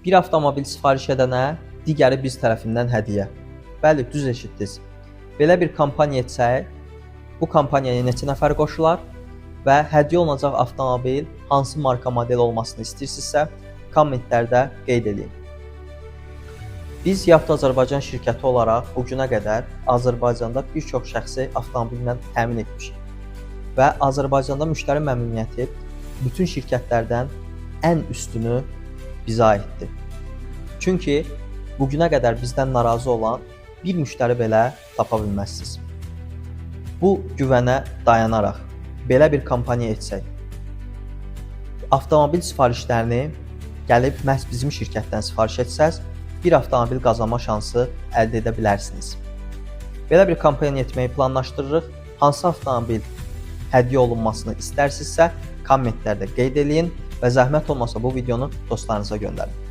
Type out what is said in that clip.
Bir avtomobil sifariş edənə digəri biz tərəfindən hədiyyə. Bəli, düz eşitdiniz. Belə bir kampaniya etsək, bu kampaniyaya neçə nəfər qoşular və hədiyyə olunacaq avtomobil hansı marka model olmasını istəyirsinizsə, kommentlərdə qeyd eləyin. Biz Yafta Azərbaycan şirkəti olaraq bu günə qədər Azərbaycanda bir çox şəxsi avtomobillə təmin etmişik. Və Azərbaycanda müştəri məmnuniyyəti bütün şirkətlərdən ən üstünü bizə aiddir. Çünki bu günə qədər bizdən narazı olan bir müştəri belə tapa bilməzsiniz. Bu güvənə dayanaraq belə bir kampaniya etsək, avtomobil sifarişlərini gəlib məhz bizim şirkətdən sifariş etsəz, bir avtomobil qazanma şansı əldə edə bilərsiniz. Belə bir kampaniya etməyi planlaşdırırıq. Hansı avtomobil hədiyyə olunmasını istərsinizsə, kommentlərdə qeyd eləyin və zəhmət olmasa bu videonu dostlarınıza göndərin.